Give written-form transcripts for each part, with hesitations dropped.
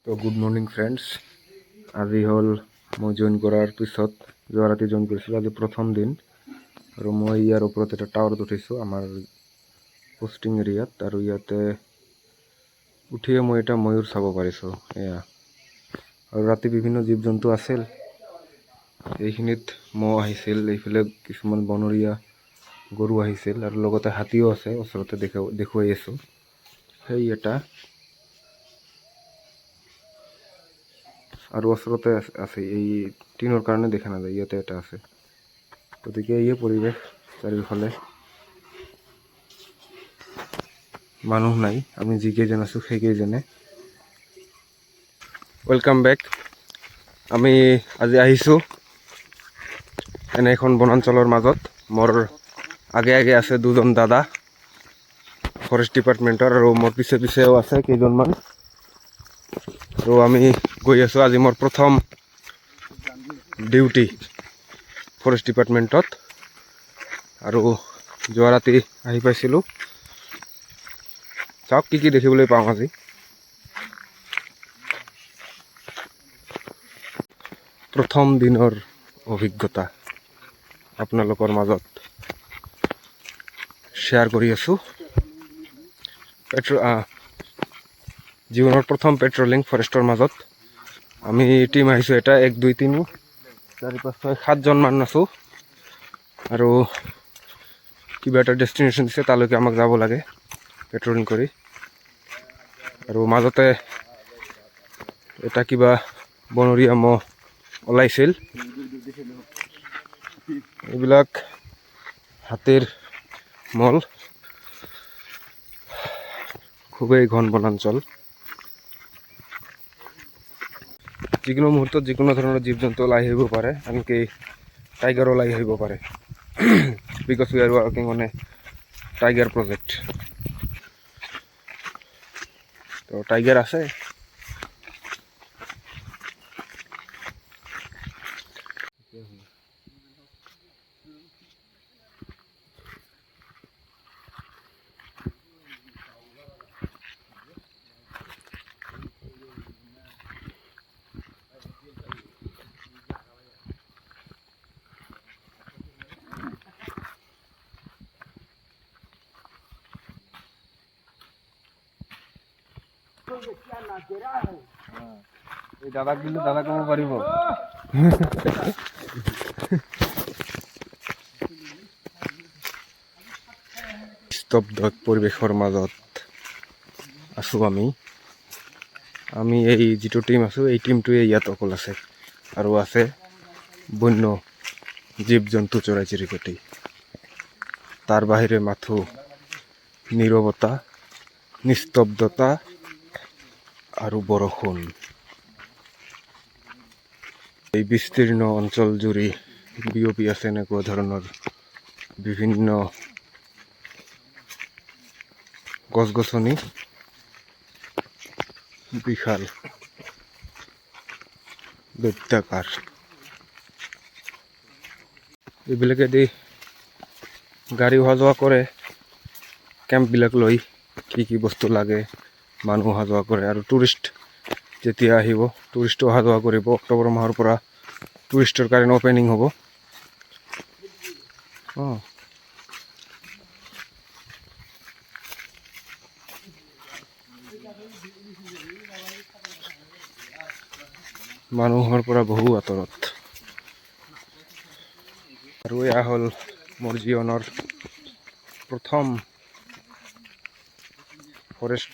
তো good morning friends, আজি হ'ল মই জইন কৰাৰ পিছত, যোৱা ৰাতি জইন কৰিছিলোঁ, আজি প্ৰথম দিন আৰু মই ইয়াৰ ওপৰত এটা টাৱাৰত উঠিছোঁ আমাৰ পষ্টিং এৰিয়াত। আৰু ইয়াতে উঠিয়ে মই এটা ময়ূৰ চাব পাৰিছোঁ এয়া। আৰু ৰাতি বিভিন্ন জীৱ জন্তু আছিল এইখিনিত। ম'হ আহিছিল এইফালে, কিছুমান বনৰীয়া গৰু আহিছিল আৰু লগতে হাতীও আছে। ওচৰতে দেখুৱাই আছোঁ, সেই এটা আৰু ওচৰতে আছে। এই টিনৰ কাৰণে দেখা নাযায়, ইয়াতে এটা আছে। গতিকে এই পৰিৱেশ, চাৰিওফালে মানুহ নাই, আমি যিকেইজন আছোঁ সেইকেইজনে। Welcome back. আমি আজি আহিছোঁ এনে এখন বনাঞ্চলৰ মাজত। মোৰ আগে আগে আছে দুজন দাদা ফৰেষ্ট ডিপাৰ্টমেণ্টৰ আৰু মোৰ পিছে পিছেও আছে কেইজনমান। আৰু আমি গৈ আছোঁ। আজি মোৰ প্ৰথম ডিউটি ফৰেষ্ট ডিপাৰ্টমেণ্টত আৰু যোৱা ৰাতি আহি পাইছিলোঁ। চাওক কি কি দেখিবলৈ পাওঁ আজি। প্ৰথম দিনৰ অভিজ্ঞতা আপোনালোকৰ মাজত শ্বেয়াৰ কৰি আছোঁ। জীৱনৰ প্ৰথম পেট্ৰলিং ফৰেষ্টৰ মাজত। আমি টীম আহিছোঁ এটা, এক, দুই, তিনি, চাৰি, পাঁচ, ছয়, সাতজনমান আছোঁ। আৰু কিবা এটা ডেষ্টিনেশ্যন দিছে, তালৈকে আমাক যাব লাগে পেট্ৰলিং কৰি। আৰু মাজতে এটা কিবা বনৰীয়া ম'হ ওলাইছিল। এইবিলাক হাতীৰ মল। খুবেই ঘন বনাঞ্চল। যিকোনো মুহূৰ্তত যিকোনো ধৰণৰ জীৱ জন্তু ওলাই আহিব পাৰে, আনকি টাইগাৰ ওলাই আহিব পাৰে, because we are working on a tiger project. তো টাইগাৰ আছে। এই দাদাক দিলে দাদা ক'ব পাৰিব। স্তব্ধ এক পৰিৱেশৰ মাজত আছোঁ আমি। আমি এই যিটো টীম আছোঁ, এই টীমটোৱে ইয়াত অকল আছে আৰু আছে বন্য জীৱ জন্তু, চৰাই চিৰিকটি। তাৰ বাহিৰে মাথো নীৰৱতা, নিস্তব্ধতা আৰু বৰষুণ। এই বিস্তীৰ্ণ অঞ্চল জুৰি বিয়পি আছে এনেকুৱা ধৰণৰ বিভিন্ন গছ গছনি, বিশাল দৈত্যাকাৰ। এইবিলাকেদি গাড়ী অহা যোৱা কৰে, কেম্পবিলাক লৈ কি কি বস্তু লাগে, মানুহ অহা যোৱা কৰে। আৰু টুৰিষ্ট যেতিয়া আহিব, টুৰিষ্ট অহা যোৱা কৰিব। অক্টোবৰ মাহৰ পৰা টুৰিষ্টৰ কাৰণে অ'পেনিং হ'ব। অঁ, মানুহৰ পৰা বহু আঁতৰত। আৰু এয়া হ'ল মোৰ জীৱনৰ প্ৰথম ফৰেষ্ট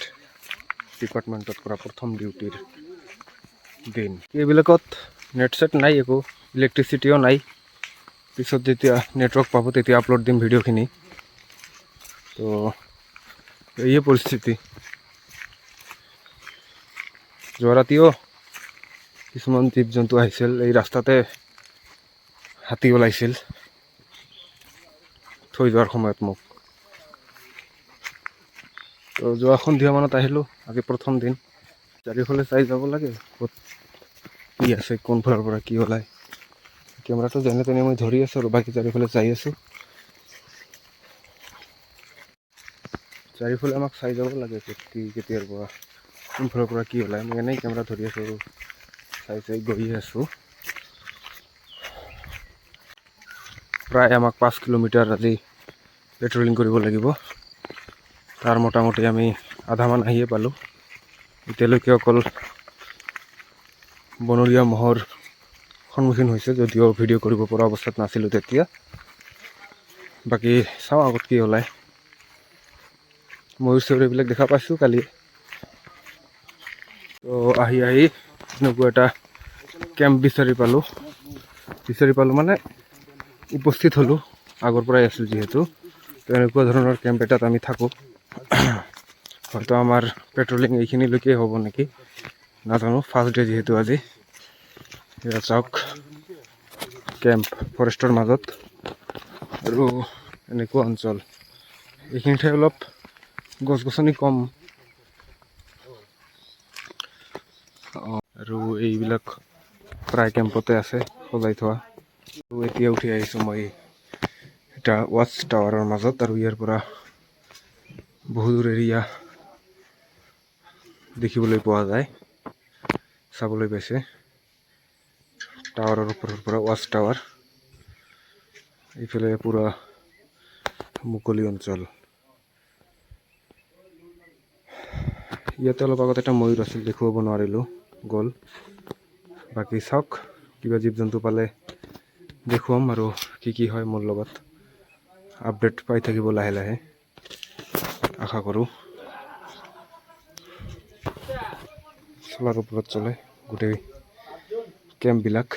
ডিপাৰ্টমেণ্টত কৰা প্ৰথম ডিউটিৰ দিন। এইবিলাকত নেট চেট নাই, একো ইলেক্ট্ৰিচিটিও নাই। পিছত যেতিয়া নেটৱৰ্ক পাব, তেতিয়া আপলোড দিম ভিডিঅ'খিনি। তো এইয়ে পৰিস্থিতি। যোৱা ৰাতিও কিছুমান জীৱ জন্তু আহিছিল। এই ৰাস্তাতে হাতী ওলাইছিল থৈ যোৱাৰ সময়ত মোক। তো যোৱা সন্ধিয়া মানত আহিলোঁ। আজি প্ৰথম দিন। চাৰিওফালে চাই যাব লাগে, ক'ত কি আছে, কোনফালৰ পৰা কি ওলায়। কেমেৰাটো যেনে তেনে মই ধৰি আছোঁ আৰু বাকী চাৰিওফালে চাই আছোঁ। চাৰিওফালে আমাক চাই যাব লাগে, ক'ত কি কেতিয়াৰ পৰা কোনফালৰ পৰা কি ওলায়। মই এনেই কেমেৰা ধৰি আছোঁ আৰু চাই চাই গৈ আছোঁ। প্ৰায় আমাক 5 কিলোমিটাৰ আজি পেট্ৰলিং কৰিব লাগিব। তাৰ মোটামুটি আমি আধামান আহিয়ে পালোঁ। এতিয়ালৈকে অকল বনৰীয়া ম'হৰ সন্মুখীন হৈছে, যদিও ভিডিঅ' কৰিব পৰা অৱস্থাত নাছিলোঁ তেতিয়া। বাকী চাওঁ আগত কি ওলায়। ময়ূৰ চয়ুৰ এইবিলাক দেখা পাইছোঁ কালি। তো আহি আহি এনেকুৱা এটা কেম্প বিচাৰি পালোঁ। বিচাৰি পালোঁ মানে উপস্থিত হ'লোঁ, আগৰ পৰাই আছিল যিহেতু। তো এনেকুৱা ধৰণৰ কেম্প এটাত আমি থাকোঁ। হয়তো আমাৰ পেট্ৰলিং এইখিনিলৈকে হ'ব নেকি, নাজানো। ফাৰ্ষ্ট ডে যিহেতু আজি। এয়া চাওক, কেম্প ফৰেষ্টৰ মাজত আৰু এনেকুৱা অঞ্চল। এইখিনি ঠাই অলপ গছ গছনি কম। আৰু এইবিলাক প্ৰায় কেম্পতে আছে সজাই থোৱা। আৰু এতিয়া উঠি আহিছোঁ মই এটা ৱাচ টাৱাৰৰ মাজত আৰু ইয়াৰ পৰা বহু দূৰ এৰিয়া দেখিবলৈ পোৱা যায়। চাবলৈ পাইছে, টাৱাৰৰ ওপৰৰ পৰা ৱাচ টাৱাৰ। এইফালে পূৰা মুকলি অঞ্চল। ইয়াতে অলপ আগত এটা ময়ূৰ আছিল, দেখুৱাব নোৱাৰিলোঁ, গ'ল। বাকী চাওক, কিবা জীৱ জন্তু পালে দেখুৱাম আৰু কি কি হয় মোৰ লগত আপডেট পাই থাকিব লাহে লাহে, আশা কৰোঁ। চলাৰ ওপৰত চলে গোটেই কেম্পবিলাক।